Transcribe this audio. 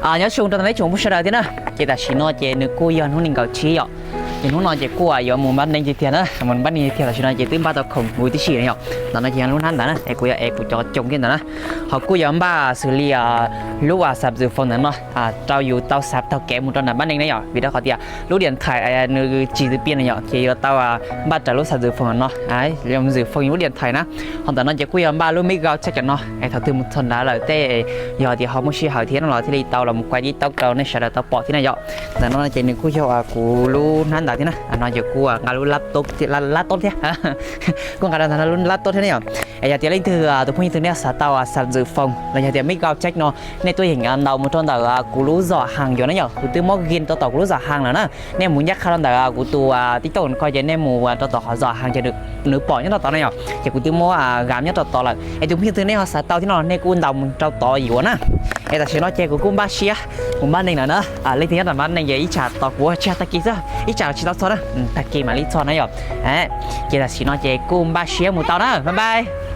Nyob zoo rau tag nrho ib tsoom phooj ywg sawv daws thiab na. Ces tam sim no ces nws kuj yog hnub nees nkaum tsib yom. Ces hnub no ces kuj yuav mus npaj neej tiag tiag na, mus npaj neej tiag tiag. Tam sim no ces twb npaj tau khoom huv tib si na yom. Ntawm no ces yog lub hnab ntawd na, es kuv yuav ev kuv cov coo kiag ntawd na. Ho kuj yuav npaj xws li lub xab zwm foos ntawm no rau yus tau xav taug kev mus rau nram npaj neej na yom, vim rau qhov tias lub diam thais nws tsis txwv piam na yom, ces yuav tau npaj raws lub xab zwm foos no, zwm foos lub diam thais na. Ho ntawm no ces kuj yuav npaj lub mic gau check no, es thaum twg mus txog nrad lawm tej, yog tias ho muaj sij hawm thiab no los thiaj li tau los mus kuaj TikTok rau nej sawv daws tau pom thiab na yom. Ntawm no ces nws kuj yog kuv lub hnab ntawd thiab na, no ces kuj nqa lub laptop thiab, kuj nqa rau ntawm no lub laptop thiab na yom. Es yog tias leej twg tus phooj ywg twg nej xav tau xab zwm foos los yog tias mic gau check no, nej tuaj yeem ntaus mus rau ntawm kuv lub zom hais yuav na yom, kuv twb muab gin rau tom kuv lub zom hais lawm na. Nej mus ncaj qha rau ntawm kuv tus TikTok ko ces nej mus rau tom qhov zom hais ces nws pom nyob rau tod na yom, ces kuv twb muab gam nyob rau tod lawm. Es tus phooj ywg twg nej ho xav tau thiab no nej kuj ntaus mus rau tod yuav na. Es tam sim no ces kuv kuj npaj siab mus npaj neej lawm na. Leej twg nyob nram npaj neej ces ib tsam tos kuv tsis yog tag kis xwb, ib tsam tsis tau txog na, tag kis mam li txog na yom. Ces tam sim no ces kuj npaj siab mus tau na, bye bye.